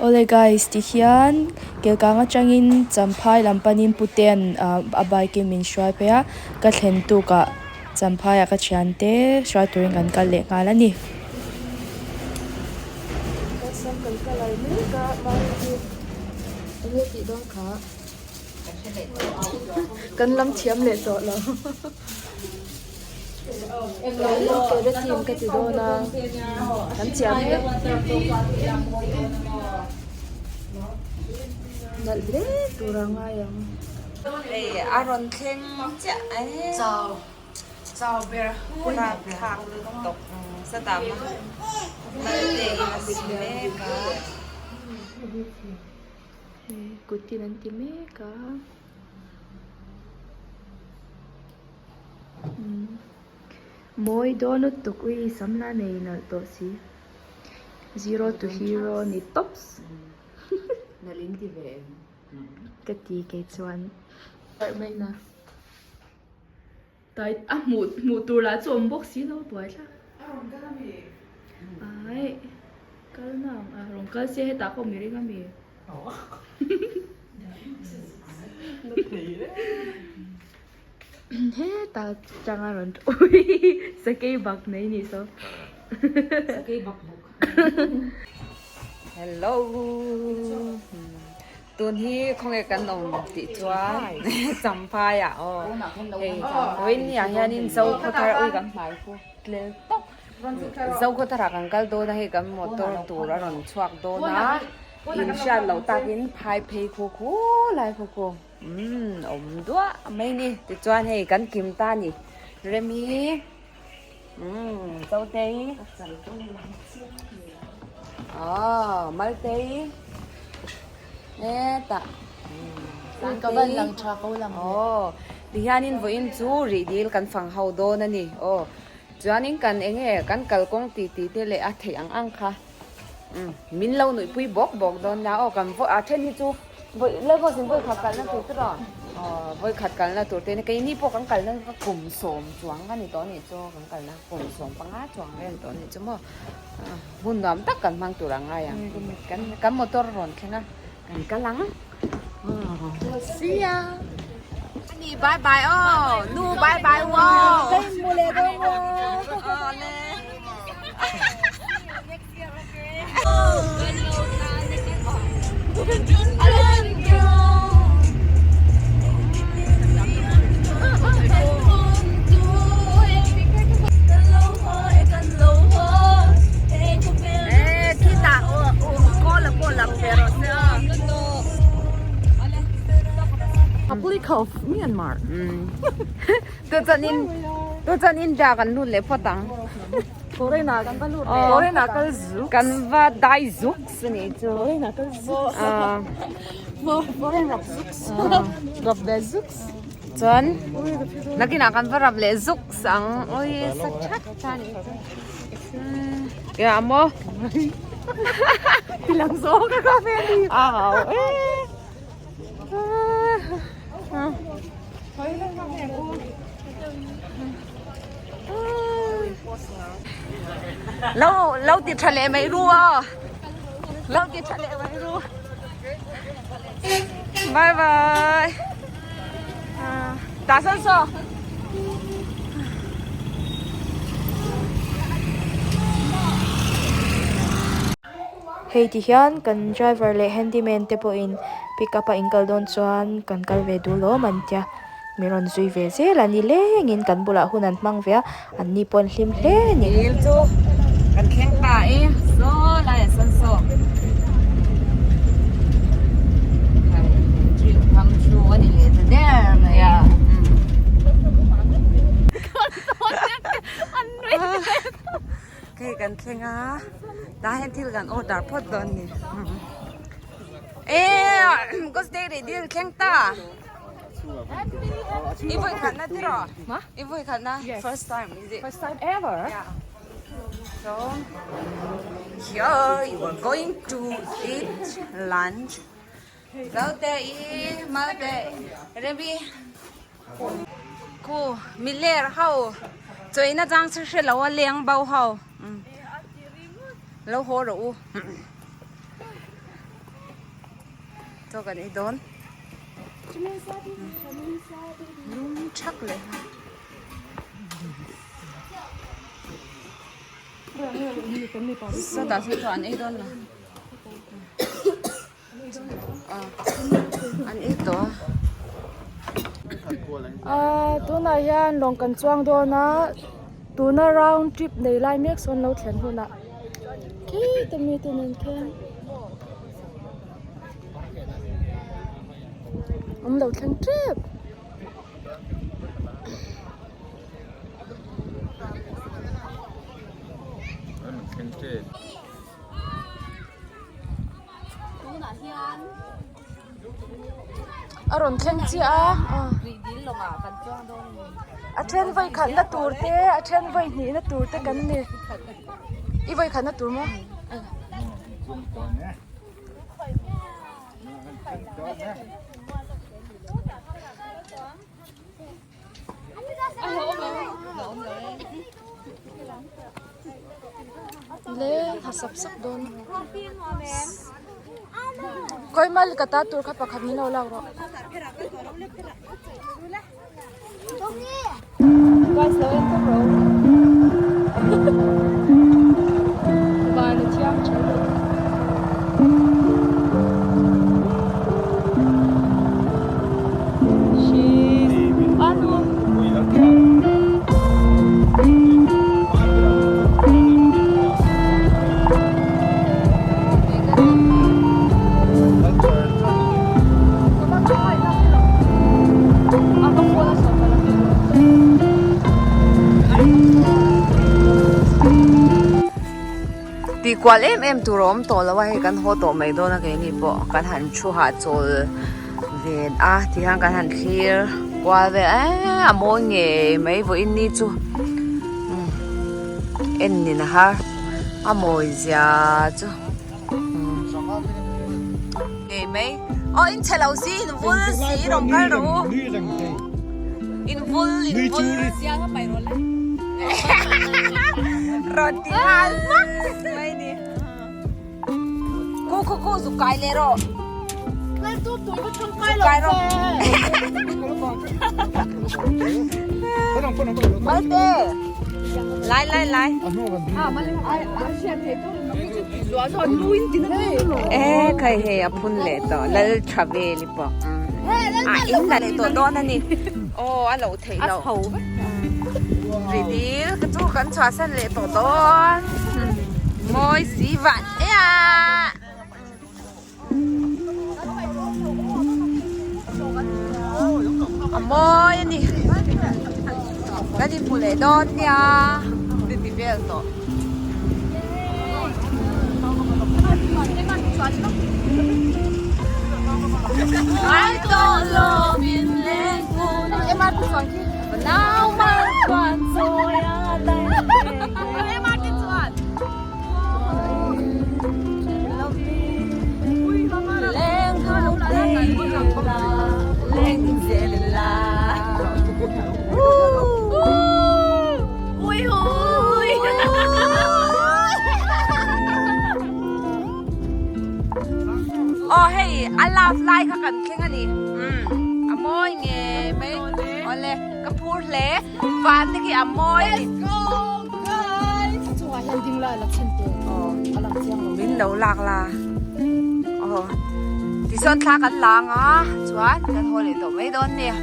Awle guys tihian Kelkang atangin Champhai lam panin Putea'n a bike in min hruai phei a, ka thlen tukah Champhaiah ka thiante hruai turin kan kal leh nghal a ni. Kan lam thiam leh tawh lo. Keratin ka ti dawn a kan chiah mek nalh hle tur a ngai ang. Hei a rawn thleng chiah e. Chau chau ber rapthlak lutuk satam naute in a si mek a. Kut in an ti mek a. Mawi dawn lutuk ui sam la nei nalh tawh si zero to hero ni tawps ka ti kei chuan tai a hmuh hmuh tur lah chu awm bawk si lo buai thlak aih kal na ang a rawn kal se hetah pawh mi ring ami. Hetah tanga rawn ui sakei bak nei ni saw. Sakei bak bawk. Hello tun hi khawnge kan awm tih chuan Champhai ah aw hei vawiin ah hianin Zokhawthar ui kan hmai khu tlel tawp Zokhawthar ah kan kal dawn a hei kan motor tur a rawn chhuak dawn a in hriat loh takin phai phei khu khu lai khu khu umm awm duah mai ni tichuan hei kan kim ta a ni Remi. Umm Zotei Aw Maltei hetah Sangtei Aw tihianin vawiin chu rih dil kan fang ho dawn a ni aw chuanin kan eng nge kan kalkawng tih tih te leh a theih ang ang kha umm min lo nuihpui bawk bawk dawn nia aw kan vawi a then hi chu Vawi Lagos in vawi khat kalna tur te rawn aw vawi khat kalna tur te keini pawh kan kalna kha kum sawm chuang a ni tawh a nih chu kan kalna kum 15 chuang vel tawh a nih chu maw hun nuam tak kan hmang tur ang ngai ang kan kan motor rawn thleng a kan kal ang see ya ani bye bye aw nu bye bye wow Republic of Myanmar. Tuchan India kan lut leh phawt ang. Foreign ah kan va lut leh. Foreign ah kal zuks. Kan va dai zuks a nih chu. Foreign ah kal zuks. Foreign rap zuks. Rap ve zuks. Chuan nakinah kan va rap leh zuks ang. Oi sa that tha nih chu. Kaya maw? Tilang zawk ka ka ve ni. Au e. Lo lo ti tha leh mai ru aw lo ti tha leh mai ru bye bye ta san so Hei ti hian kan driver leh handyman te pawhin pick up a in kal dawn chuan kan kal ve duh lawm an tia. Mi rawn zui ve zel a ni lengin kan bulah hun an hmang ve a, an ni pawh an hlim hle a ni. Dil chu kan thleng ta e, saw laiah sawn saw hei dream come true a ni leh ta der mai a. Hei kan thleng a, tah hian thil kan order phawt dawn a ni. E Ghost Day dil thleng ta. I vawi khat na tiraw? Ma? I vawi khat na? Yes. First time is it? First time ever. Yeah. So here you are going to eat lunch. Zote i malte rebi ku miler ho choina chang chu hre lo a leng bo ho. Lo haw rawh u. Chaw kan ei dawn. Lum thak leh nghal. Sawtah sawn chaw an ei dawn lo. An ei tawh a. Aaa tunah hian lawng kan chuang dawn a tuna round trip nei lai mek sawn lo thlen hunah khita mite nen khian an lo thleng tep. A rawn thleng chiah a a then vawi khatna tur te a then vawi hnihna tur te kan ni i vawi khatna tur maw. Le ha sap sap dawn khawi mal ka ta tur kha pakhat min lo lak rawh guys lo en tawp rawh van a thiang tha lutuk. Tih kual em em tur a awm tawh lo a hei kan haw tawh mai dawn a keini pawh kan han thu hahchawl ven a ti hian kan han thlir kual vel eee a mawi ngei mai vawiin ni chu en nin a har a mawi zia chu ngei mai aw in chhe lo si in vul si rawn kal rawh u in vul in vul rawn ti nghal hmak mai ni. Ku ku ku zuk kai leh rawh. Zuk kai rawh. Malte. Lai lai lai. E khai hei a phun leh tawh lal tha vel i pawh. A in la leh tawh dawn a ni. Aw a loh theih loh. Ridil ka chu kan chhuahsan leh tawh dawn. Mawi si van e a. A mawi a ni. Kan inhmu leh dawn nia. Ti ti vel tawh. Aw hei a love lai kha kan thleng a ni umm a mawi ngei mai awle ka phur hle van te khi a mawi a ni min lo lak la aw tichuan thla kan la ang a chuan kan haw leh tawh mai dawn nia.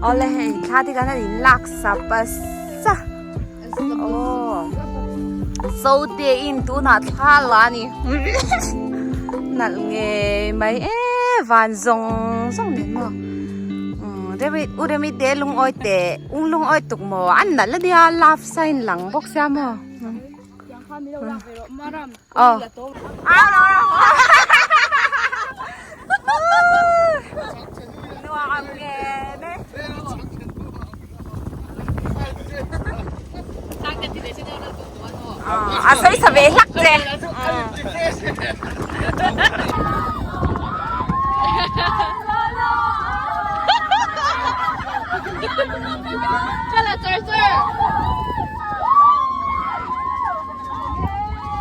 Awle hei thla te kan han in lak sap a sa aw zote in tunah thla la a ni nalh ngei mai e van zawng zawng nen maw remi u remi te lungawi teh ung lungawi tuk maw an nalh ania love sign lang bawk sia maw. Aw. A sawi sa ve hlak che. Chala char char.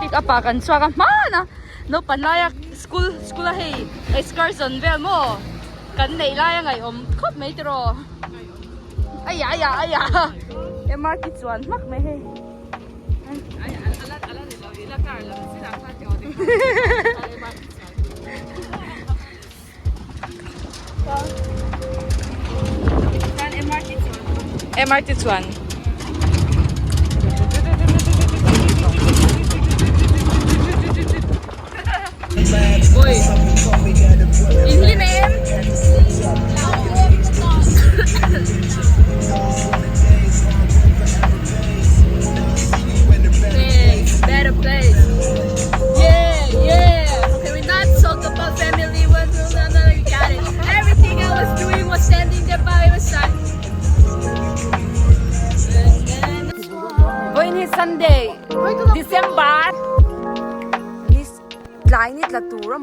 Pick up ah kan chhuak a hman a naupang laia school school a hei excursion vel maw kan neih laia ngaihawm khawp mai tiraw aiah aiah aiah MRT chuan hmak mai hei. MRT chuan Oi In hlim em Better place Yeah yeah Okay we not talk about family one rule another you got it Everything I was doing was standing there by my side Vawiin hi Sunday December ni tlai ni tla tur a.